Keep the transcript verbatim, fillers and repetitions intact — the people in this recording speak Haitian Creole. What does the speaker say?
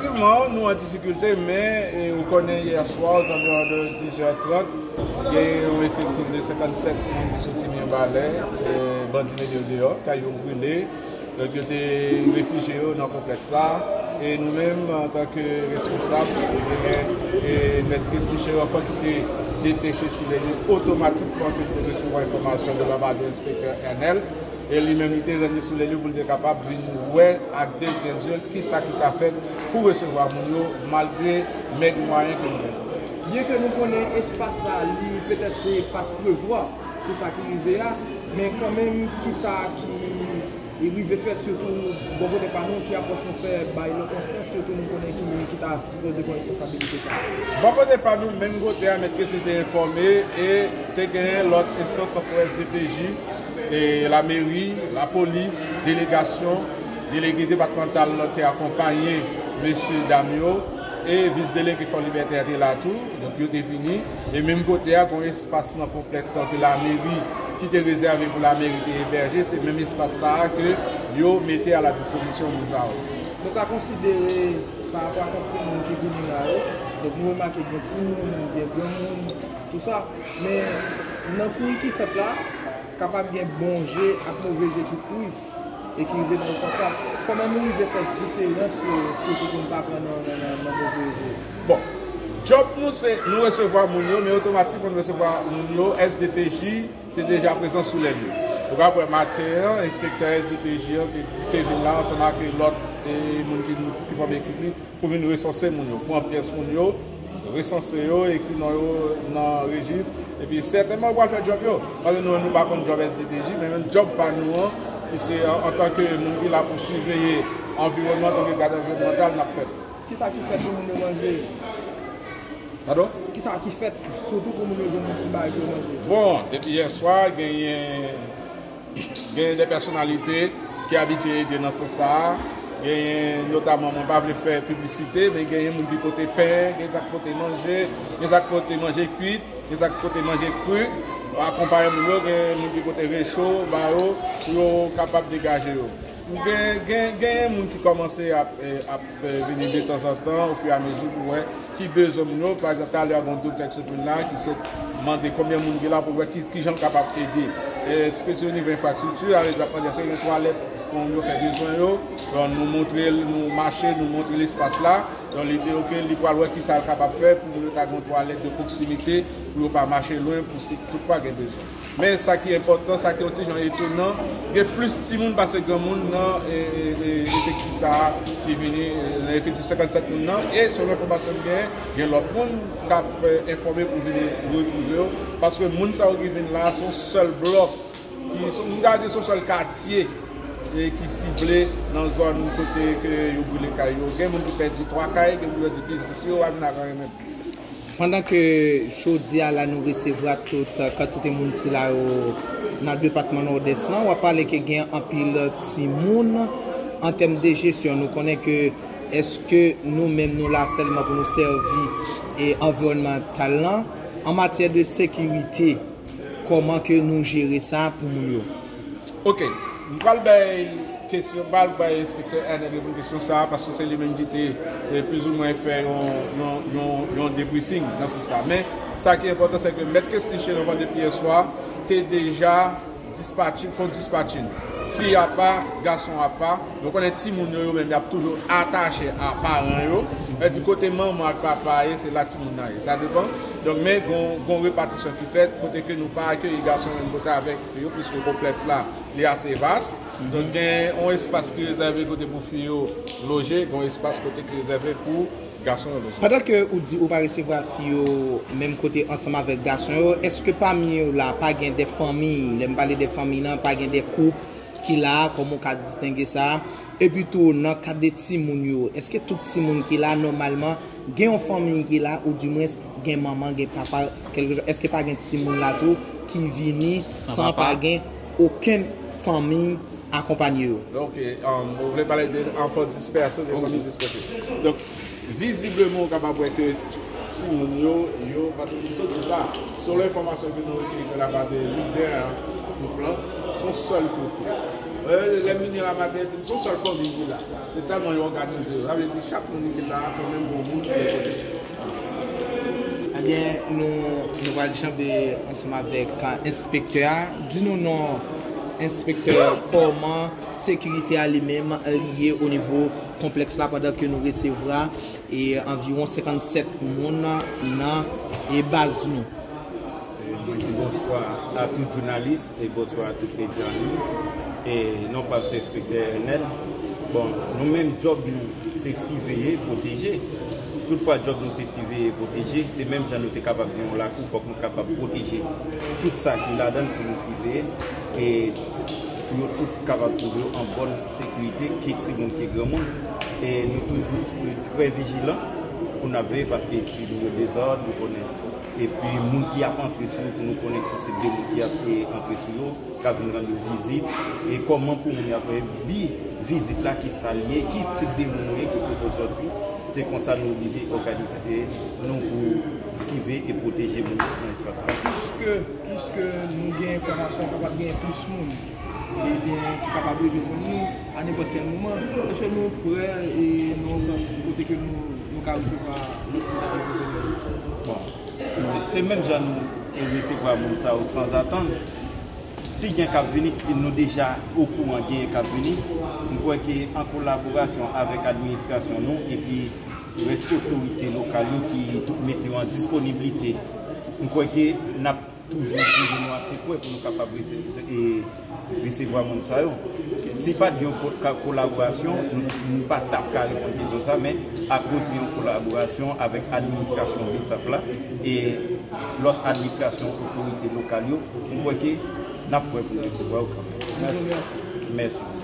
Efektivman, nou an difikilte, men e, ou konnen yè swa, aux environs de dix heures trente, gen yon efektif de senkannsèt moun ki soti Mibalè, e, bandi mete yo deyò, kay yo brile, donk yo te refijye yo nan konplèks la. E nou menm, antanke responsab, e, e, mèt Christy Chérophant ki te depeche sou lè li otomatikman ke li te resevwa enfòmasyon de la part de enspektè Ernel. E li menm, li te rann li sou lè li pou li te kapab vin wè ak de vrè zye l kisa ki ka fèt pou resevwa moun yo, malgre mèg mwayen ke nou gen. Byenke nou konnen espas la, li petèt pa t prevwa pou sa ki rive a, men kanmenm, kisa ki rive fèt, sitou bò kote pa nou, ki apwòch nou fè bay lòt enstans, sitou nou konnen ki, ki ta sipoze pran responsabilite sa a? Bò kote pa nou, menm kote a, mèt Christy te enfòme e te genyen lòt enstans tankou S D P J, e lameri, lapolis, delegasyon, delege depatmantal lan te akonpaye mesye dam yo, e vis delege Fò Libète a te la tou, donk yo te vini. E menm kote a, gon espas nan konplèks lan ke lameri, ki te rezève pou lameri te ebèje, se menm espas sa a ke yo mete a la dispozisyon moun sa yo. Nou ka konsidere pa rapò a kantite moun ki vini la yo, donk nou remake gen timoun, gen granmoun, tou sa. Men nan kouri ki fèt la, kapab gen bon je ak move je ki kouri e ki rive nan espas la. Kòman nou rive fè diferans yo, sitou pou n pa pran nan, nan, nan, nan move je? Bon, djòb nou se, nou resevwa moun yo, men otomatikman nou resevwa moun yo, S D P J te deja prezan sou lè li. Ou ka wè maten an, enspektè S D P J an te, te vin la ansanm ak lòt, e, moun ki, ki fòme ekip li, pou vin resanse moun yo, pran pyès moun yo, resanse yo, ekri non yo nan rejis, epi sètènman yo pral fè djòb yo. Paske nou, nou pa konn djòb S D P J, men menm djòb pa nou an, ki se an, antanke moun ki la pou siveye anviwònman, antanke gad anviwònmantal, n ap fè. Kisa ki fèt pou moun yo manje? Padon? Kisa ki fèt, sitou pou moun yo jwenn yon ti bagay pou yo manje? Bon, depi yè swa, genyen Genyen de pèsonalite ki abitye ede nan sans sa a. Genyen notaman, mwen pa vle fè piblisite, men genyen moun ki pote pen, gen sa k pote manje, gen sa k pote manje kwit, gen sa k pote manje kri, akonpaye moun yo, gen moun ki pote recho ba yo, pou yo kapab degaje yo. Gen, gen, genyen moun ki kòmanse ap, eh, ap, eh, vini detanzantan, ofiramezi, pou wè ki bezwen moun yo. Pa egzanp, talè a gen yon doktè ki sot vin la, ki sot mande konbyen moun ki la pou wè ki, ki jan l kapab ede. Espe se o nivo enfrastrikti, alè l ap mande èske gen twalèt pou moun yo fè bezwen yo. Donk, nou montre l, nou mache, nou montre l espas la. Donk, li di, oke, li pral wè ki sa l kapab fè pou moun yo ta gen yon twalèt de pwoksimite, pou yo pa mache lwen, pou si toutfwa gen bezwen. Men sa ki enpòtan, sa ki yon ti jan etonan, gen plis timoun pase granmoun nan, e, e, e, efektif sa a ki vini, e, nan efektif senkannsèt moun nan. E selon enfòmasyon m genyen, gen lòt moun k ap, e, enfòme pou vini retwouve yo. Paske moun sa yo ki vin la, se yon sèl blòk, ki, se, m ta di se yon sèl katye, e, ki sible nan zòn kote ke yo brile kay yo. Gen moun ki pèdi twa kay, gen moun ki pèdi biznis yo, yo pa vin ak anyen menm. Pandan ke jodi a la nou resevwa tout kantite moun sila yo nan depatman Nòdès lan, w ap pale ke gen anpil timoun. An tèm de jesyon, nou konnen ke èske nou menm nou la sèlman pou nou sèvi e anviwònmantal lan? An matyè de sekirite, kòman ke nou jere sa pou moun yo? Ok, m pral bay kesyon, m pral bay enspektè Ernel reponn kesyon sa a, paske se li menm ki te, eh, plizoumwen fè yon, yon, yon, yon debriefing nan sans sa. Men, sa ki enpòtan, se ke mèt Christy Chérophant depi yè swa te deja dispatching, fè yon dispatching. Fi apa, gason apa. Nou konnen timoun yo, yo menm, y ap toujou atache a paran yo. Sa vle di kote manman ak papa ye, se la timoun nan ye. Sa depann. Donk, men, gon, gon repatisyon ki fèt, kote ke nou pa akeyi gason menm kote avèk fi yo, piske konplèks la, li ase vas. Donk, gen yon espas ki rezève kote pou fi yo loje, gen yon espas kote ki rezève pou gason yo loje. Pandan ke ou di ou pa resevwa fi yo menm kote ansanm avèk gason yo, èske pami yo la pa gen de fanmi? Lè m pale de fanmi nan, pa gen de koup ki la, kòman ou ka distenge sa? Epi tou, nan kad de timoun yo, èske tout timoun ki la, nòmalman, gen yon fanmi ki la, oudimwens, gen manman, gen papa, kèlkeswa, èske pa gen timoun la tou ki vini san pa gen okenn fanmi akonpanye yo? Ok, um, ou vle pale de enfant dispersé, de fanmi dispèse. Donk, vizibleman, ou kapab wè ke timoun yo, yo, paske m sot di sa, selon enfòmasyon ke nou rekile de la part de lidè gwoup lan, se yon sèl kote. Lè m vini a maten, se yon sèl fanmi ki la. Se tèlman yo òganize yo. Sa vle di chak moun ki la kanmenm gon moun pou yo konnen. Ebyen, nou, nou pral chanbe ansanm avèk enspektè a. Di nou non enspektè, kòman sekirite a li menm li ye o nivo konplèks la pandan ke nou resevwa e anviwon senkannsèt moun nan e baz nou. Mwen di bonswa a tout jounalis e bonswa a tout medya nou. E non pa m se enspektè Ernel. Bon, nou menm djòb nou se siveye, pwoteje. Toutfwa djòb nou se siveye, pwoteje, se menm jan nou te kapab gen yon lakou, fòk nou kapab pwoteje tout sa ki ladan l pou nou siveye. E pou yo tout kapab twouve yo an bòn sekirite, ke timoun ke granmoun. E nou toujou trè vijilan pou n ap veye paske timoun yo dezòd, nou konnen. Epi moun ki ap antre sou yo pou nou konnen ki tip de moun ki ap antre sou yo, k ap vin rann yo vizit. E kòman pou moun yo ap bi vizit la, ki sa l ye, ki tip de moun ou ye, ki kote w sòti. Se konsa nou oblije òganize nou pou siveye e pwoteje moun yo nan espas la. Piske, piske nou gen enfòmasyon, kapab gen plis moun. Ebyen, ki kapab rive jwenn nou a nenpòt kèl moman. Èske nou prè e nan yon sans kote ke nou, nou ka resevwa lòt moun ki vini? Bon, se menm jan nou resevwa moun sa yo sanzatann. Si gen k ap vini, nou deja okouran genyen k ap vini. M kwè ke an kolaborasyon avèk administrasyon nou epi rès otorite lokal yo ki tou mete yo an disponiblite, m kwè ke n ap toujou twouve nou ase prè pou nou kapab resevwa moun sa yo. Si pa t gen yon kolaborasyon, nou pa t ap ka reponn kesyon sa, men akoz gen yon kolaborasyon avèk administrasyon BSAP la e lòt administrasyon, otorite lokal yo, m kwè ke n ap prè pou n resevwa yo kanmenm. Mèsi.